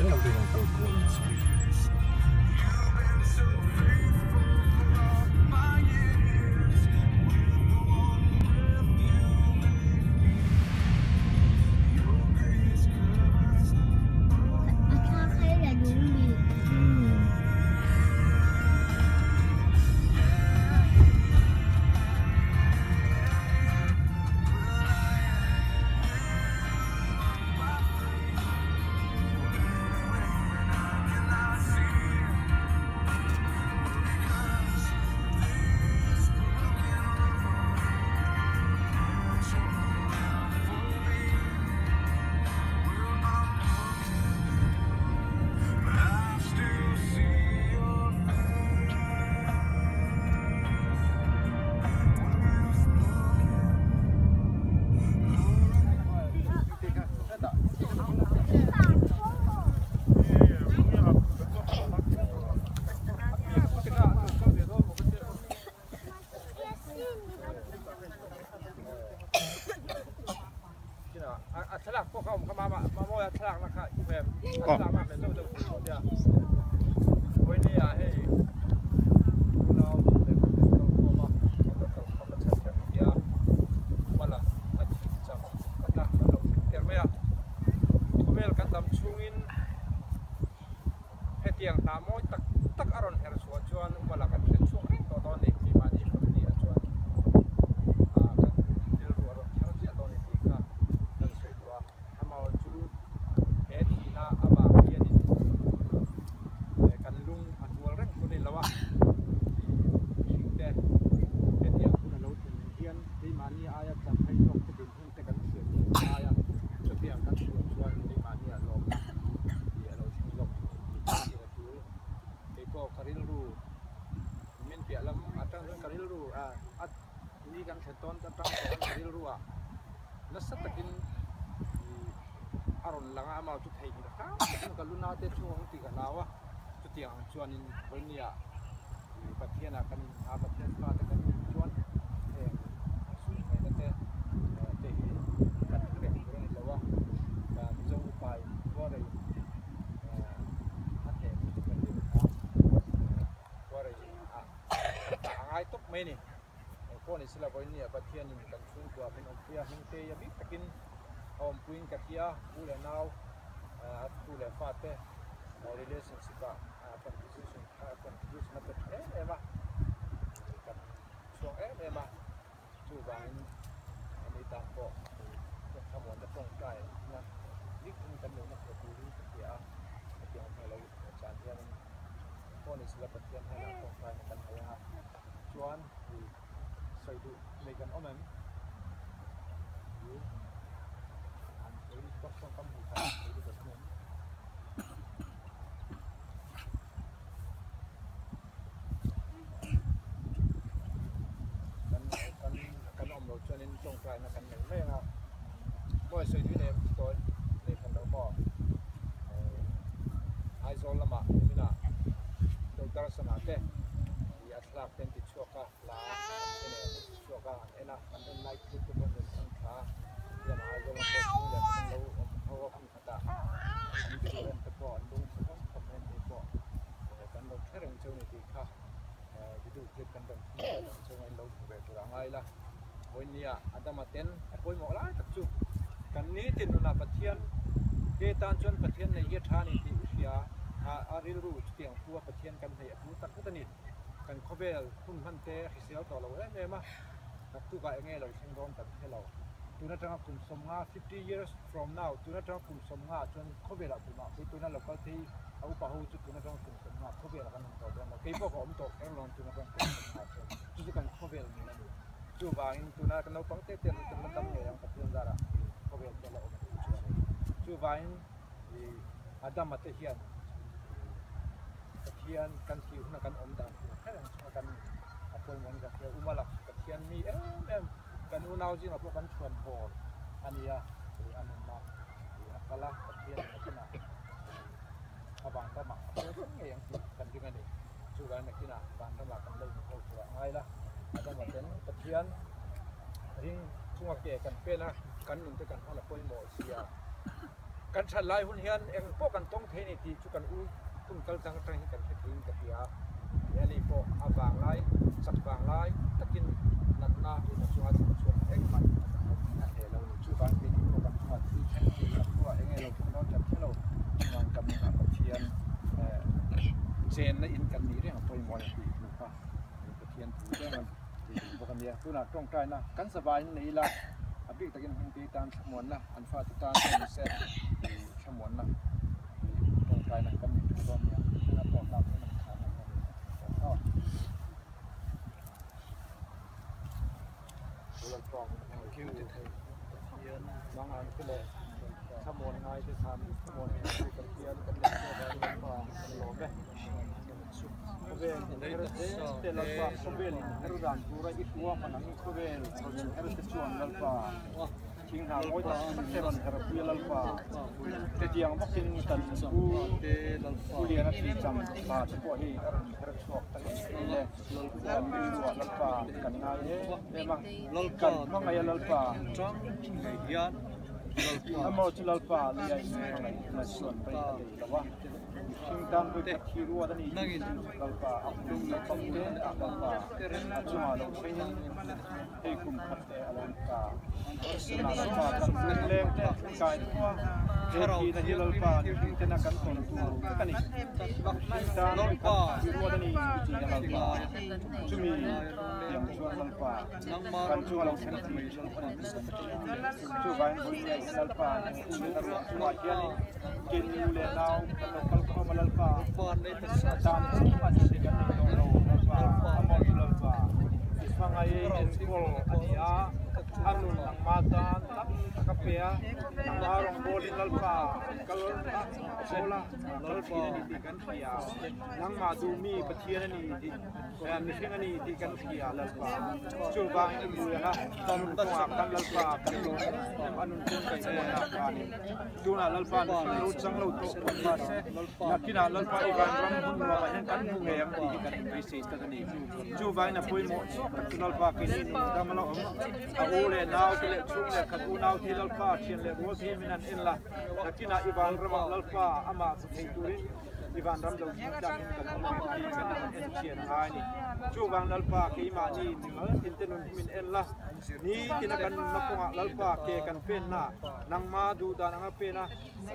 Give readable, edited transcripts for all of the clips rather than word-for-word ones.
zel ang hian an kal kual nasa. Hetiang hna mawi tak tak a rawn her chhuah chuan Umala kan hre chhuak reng tawh dawn ni keimahni family ah chuan ah kan rilru a rawn thar chiah dawn ni tih kha kan sawi duh a, amaherawhchu chu he thihna avang hianin kan lung a hnual reng chu a ni lo a, mihring te hetiang hun a lo thlen hian keimahni aia tlan phei zawk te din hun te kan hriat theih aia chutiang kan hriat chuan keimahni ah lawmna tih a lo thleng zawk thin tih ka hriat a tul. Kei pawh ka rilru min piah lam atang chuan ka rilru a a ni kan thlen tawn atang chuan ka rilru ah nasa takin ih a rawn lang a amah chu theihnghilh hram takin ka lu na te chhung ang tih ka hlau a chutiang ang chuanin vawinia ih Pathian ah kan in a Pathian fate kan nih chuan heng sum ngaihna te te hi kan hre reng tur a ni lo a Mizo upa in khuarei a hneh chu kan rin a khuarei ah kan tah a ngai tawp mai a ni engpawh ni sela vawinia Pathianin kan chhungkua min awmpui a hmingte a bik takin a awmpuiin ka hria u leh nau a tu leh fate relationship ah contribution contribution a pe tha em em a kan chhuak em em a chuvangin ani tan pawh thamuanna tawngtai na dik in kan neihna thei turin ka hria a hetiang hmel lo chan hianin pawh ni sela Pathian hnenah tawngtaina kan nei anga chuan sawi duh nei kan awm em? Kan awm lo chuanin tawngtaina kan nei mai ang a, mawi sawi tui nei tawi nei hran lo maw? Aizawl lamah niminah Doctor Sana te ih a thlalak te an ti chhuak a. Hla an te nen an ti chhuak a, an en a, an en lai clip te pawh an rawn thlang thla a, tiang Aizawl lam pawh chhung leh kan lo awm ho a hun khatah an video en te pawh an lung chhe hlawm khawp mai ani pawh kan lo hre reng cheu ni tih kha video clip kan rawn thlang thla reng cheu a in lo hmu ve tur a ngai la, vawinia Adama ten a pawimawh lai tak chu kan nitin nunah Pathian ke tan chuan Pathian nei hi a tha a ni tih i hria a, a rilru chutiang pu a Pathian kan hneih a tul tak zet a ni. Kan khawvel hun hman te hrisel tawh lo em em a, naktukah eng nge lo thleng dawn kan hre lo. Tun atanga kum sawmnga, 50 years from now, tun atanga kum sawmnga chuan khawvelah tumah pui tuna local te hi a upa ho chu tun atanga kum sawmnga khawvelah kan awm tawh dawn lo. Kei pawh ka awm tawh kher lo tun atanga kum sawmnga chuan chu chu kan khawvel nun a ni. Chuvangin tuna kan naupang te te an la tam ngei ang Pathian zarah khawvel te a la awm a nih chuan. Chuvangin Adama te hian Pathian kan tih huna kan awm dan tur kher ang chunga kan a pawimawh ni kan hria u Malak Pathian mi em em kan unau zingah pawh kan chhuan hawn a nia ih a nunna ih a kal a Pathian in a kinah a vanramah a pawi reng ngei ang tih kan ring a ni chuvangin a kinah vanramah kan lo hmu ho tur ah ngai la a dangah ten Pathian ring chunga ke kan pen a kan nun te kan hman a pawimawh sia. Kan that lai hun hian eng pawh kan tawng thei a ni tih chu kan u hun kal tlang atang hi kan hre theiin ka hria. Eli pawh a vang lai, chak vang lai takin natna in a chunga thleng chhuak engmah a hle lo ni. Chuvang keini pawh kan chungah thil thleng thei kan ruah eng nge lo thleng dawn kan hre lo. Chuvang kan nunah Pathian chenna in kan nih reng a pawimawh a ni tih hmuh kha Pathian thu reng a ti duh bawk a nia. Tunah tawngtaina kan zavaiin nei ila a bik takin hmingte tan thlamuanna an fate tan pawh ni se thlamuanna tawngtaina kan nei theuh dawn nia. Tuna pawh tlak in an khar ang a. Lalpa hmangaih a Lalpa tang ngei hian Lalpa Amaw chu Lalpa liai hmangaih na chuan rei a nei lo a, mihring tan pawh khat thi ruat a ni tih chu Lalpa a hmu naupang te ah Lalpa a chungah lo thlengin hei kum khat te a lo ni ta. Tunah Lalpa kan lung leng te a kai thung a, he thihna hi Lalpa mihring tena kan tawn tur vek a ni. Mihring tan pawh khat thi ruat a ni tih a Lalpa chumi tiang chuan Lalpa kan chunga lo thleng thei chu a ni nasa takin chuvangin vawiin hi Lalpa a ruang chungah hianin ke nu leh nau kan lo kal khawm a Lalpa tan engmah thil kan nei tawh lo Lalpa a maw chu Lalpa i hmangaih enkawl a ni a a nun nangma tan tam tak a pe a nangma rawngbawlin Lalpa an kal a bawl a kal thin a ni tih kan hria nangmah duhmi Pathian a ni tih Mihring a ni tih kan hria Lalpa. Chuvangin i mui anga nun kawngah khan Lalpa kan lawm em a nun chuan kaih muanna khanin tunah Lalpa mihring lo chang lo tawh phawt mahse nakinah Lalpa i vanram hun nuamah hian kan hmu ngei ang tih hi kan inbeisei tlat a ni. Chuvangin a pawimawh zawk tak chu Lalpa keini nun dam a la awm a u leh nau te leh chhung leh khat unau te hi Lalpa thian leh rual te hi min han en la nakinah i vanramah Lalpa amah hmu thei turin I vanram lo thleng tlakin kan awm ang tih kan han en chian a ngai a ni. Chuvang Lalpa keimahni mimal tinte nun hi min en la, nitina kan nunna kawngah Lalpa ke kan penna, nangma duh dan anga pen a,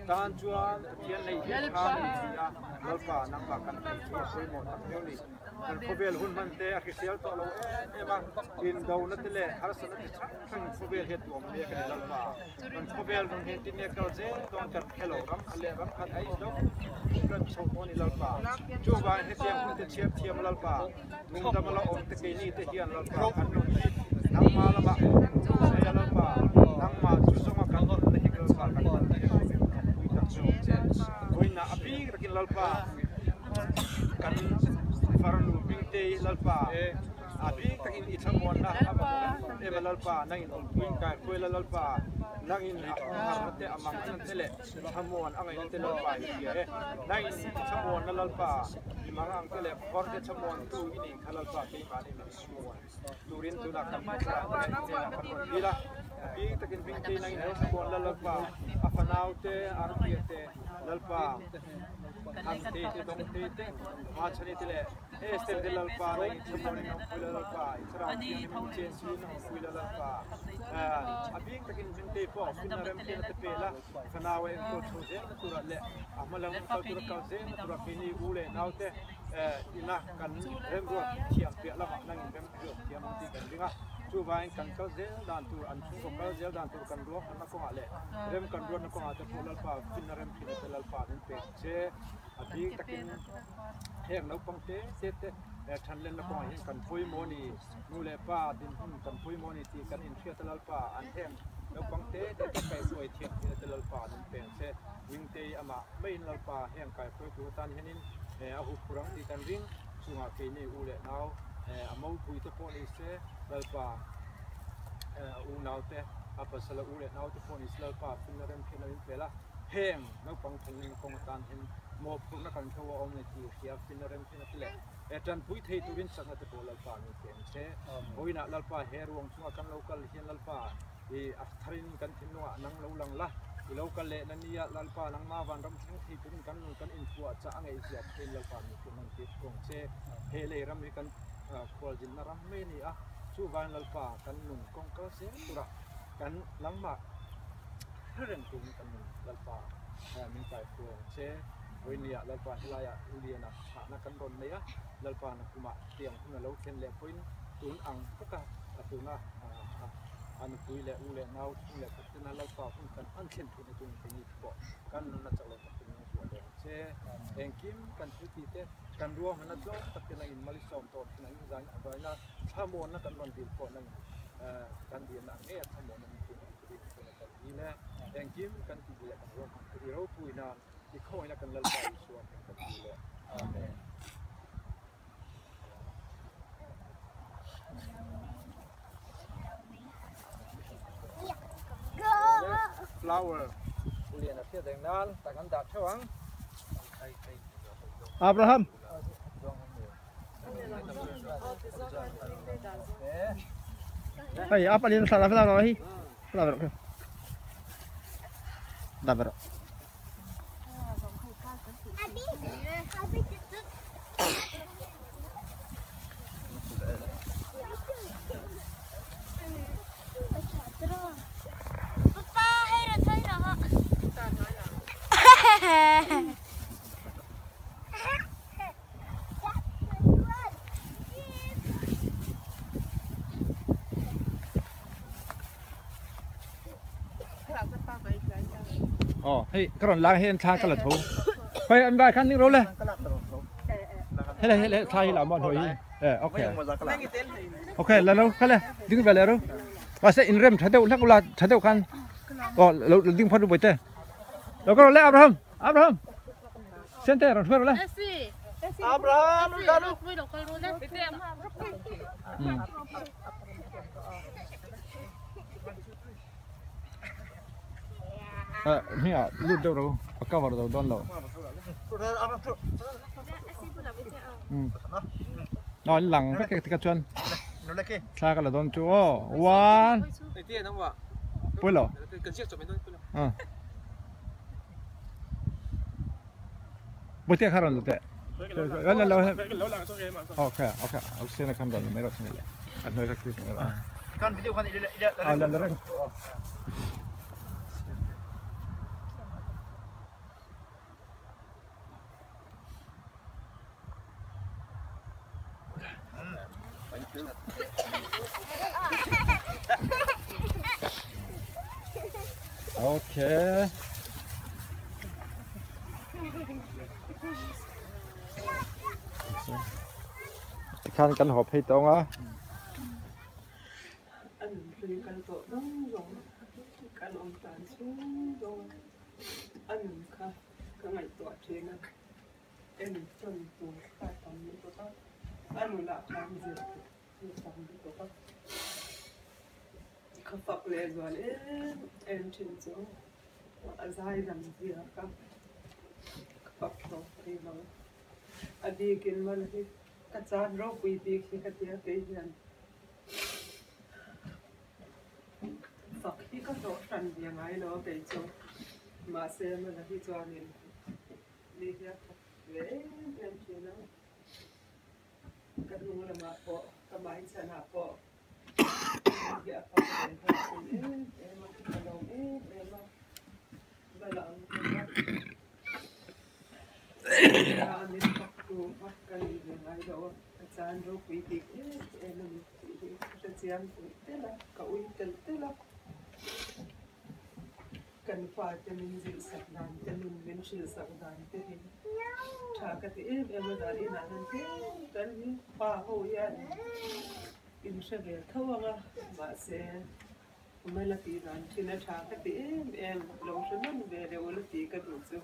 tan chuan Pathian neih hi a tha a ni ti a, Lalpa nangmah kan theih hi a pawimawh tak viau a ni. Kan khawvel hun hman te a hrisel tawh lo em em a, indona te leh harsatna chi hrang hrang khawvel hi a tuam mek a ni Lalpa. Kan khawvel nun hi tin nge kal zel dawn kan hre lo, ram khat leh ram khat a in do kan chho dawn i Lalpa. Chuvangin hetiang hun te chhiar thiam a Lalpa, nungdam a la awm te keini te hian Lalpa kan nun hi nangmah lamah hruai a Lalpa, nangmah chu zawnga kan nunna hi Lalpa kan hman theih a ni kan pui tak zawk che. Vawiinah a bik takin Lalpa kan farnu Bingtei Lalpa A bik takin i thlamuanna a mamawh em a Lalpa, nangin awmpuiin kai hruai la Lalpa, nangin a awmharna te a mangna te leh thlamuan a ngaihna te Lalpa i hria e. Nangin i thlamuanna Lalpa, i mang ang te leh khawr te thlamuantu i nih kha Lalpa keimahni min hmuan turin tunah kan hmuh a ni hnenah kan rawn dil a. A bik takin Hmingtei nangin lo thlamuan la Lalpa, a fanau te, a arpia te, Lalpa, Thangtei te, Dawngtei te, Machhani te leh Esther te Lalpa na in thlamuan in awmpui la Lalpa, i thlarau thianghlim in chen chu in awmpui la Lalpa. A bik takin Hmingtei pawh finna rempian a te pe la, fanau a enkawl chho zel na turah leh a hma lam kal tura kal zel na turah keini u leh nau te ina kan remruat thiam piah lamah nang in remruat thiam ang tih kan ring a. Chuvangin kan kal zel dan tur, an chhungkaw kal zel dan tur kan ruahmanna kawngah leh rem kan ruatna kawngah te pawh Lalpa finna rempian te Lalpa min pek che. A bik takin heng naupang te te te thanlenna kawngah hian kan pawimawh a ni, nu leh pa dinhmun kan pawimawh a ni tih kan inhriat a Lalpa an heng naupang te te te kaihhruai thiam thina te Lalpa an in peng che Hmingtei amah maiin Lalpa heng kaihhruai tur atan hianin a hup phur ang tih kan ring chungah keini u leh nau a mopui te pawh ni se Lalpa unau te a pasal a u leh nau te pawh ni se Lalpa finna remhriatna min pel a. Heng naupang thanlenna kawng atan hian mawhphurhna kan tho a awm le tih hria finna rem thin a ti leh e tanpui thei turin chakna te pawh Lalpa min pe ang che. Vawiinah Lalpa he ruang chungah kan lo kal hian Lalpa i a tharin kan thinlungah nang lo lang la. I lo kal leh na nia Lalpa nangma vanram thleng thei turin kan nun kan inpuahchah a ngaihzia pawhin Lalpa min hrilh nawn tir thung ang che. He lei ram hi kan khualzinna ram mai a ni a, chuvangin Lalpa kan nun kawng kal zel tura kan nangmah hre reng turin kan nun Lalpa min kai thung ang che. Vawinia Lalpa helaiah Liana thahna kan rawn nei a, Lalpa nakumah tiang hun a lo thlen leh pawhin tun ang bawka tuna a nupui leh u leh nau thung leh khat tena Lalpa hun kan hman thlen theihna turin keini te pawh kan nunna chak lo tak turin a zuah leh ang che. Engkim kan thil tih te kan ruahmanna tlawm tak te nangin malisawm tawh thin angin zain a vaina thlamuanna kan rawn dil pawh nangin kan dilna ang ngei a thlamuanna min pui ngei turin tuna kan dil e. Engkim kan tih leh kan ruahman te i ropui nan i khawngaihna kan Lalpa Isua hming kan dil e. Amen. Flower lian a hriat reng nan tak an dah theuh ang. Abraham. Hei apa lian salah salah hi. Salah berok. Dah berok. Aw hei ka rawn lang hian thla ka la tho hei an vai khan ning ro le hele hele thla hi la maw hnuai hi eh okay okay la lo kha le ding ve le ro mahse in rem tha deuh hlek ula tha deuh khan aw lo ding phawt ru bawihte lo ka rawn le Abraham Abraham Sente rawn hruai rawh le. Abraham dalu. Hming ah lut deuh ro a cover zo dawn lo. Aw in lang vek tika chuan thla ka la dawn chu aw one pawilo. Bawihte kha rawn la teh. La la Okay, okay. Au sena khan rawn la mai rawh sena le. A hnuai kha click mai rawh. Kan video khan ila ila. Ah, la la reng. Okay. Tikhan kan haw phei tawng a. An hlui kal tawh dawng dawng kan awm tan chung dawng a nun kha ka ngaihtuah thin a. En tawn tur a tam lutuk a, a nunah khan zir tur a tam lutuk a, ka fak leh zual em em thin chu a zai dam ziak a, ka fak tawp thei lo. A bikin mal hi ka chan ropui bik hi ka tia kei hian fak hi ka hlawh hran ve ngai lo a kei chu mahse mala hi chuanin. Mi hi a thawk ve em em thin a, ka hnung lamah pawh ka hmaichhanah pawh mi hi a fak ve nghal thin em em a, ka lawm em em a, va la ang hlawm a, a min fak tu kha ka ni ve ngai lo a, ka chan ropui bik em em a ni tih hi ka hrechiang telh telh a, ka ui telh telh a. Kan fate min zilh sak dan te nun min hrilh sak dan te hi tha ka ti em em a dan inah hian tlem kan hi pa ho hian in hre ve tho ang a mahse Umela tih dan thin a tha ka ti em em lo hre nawn ve leh ula tih ka duh chu.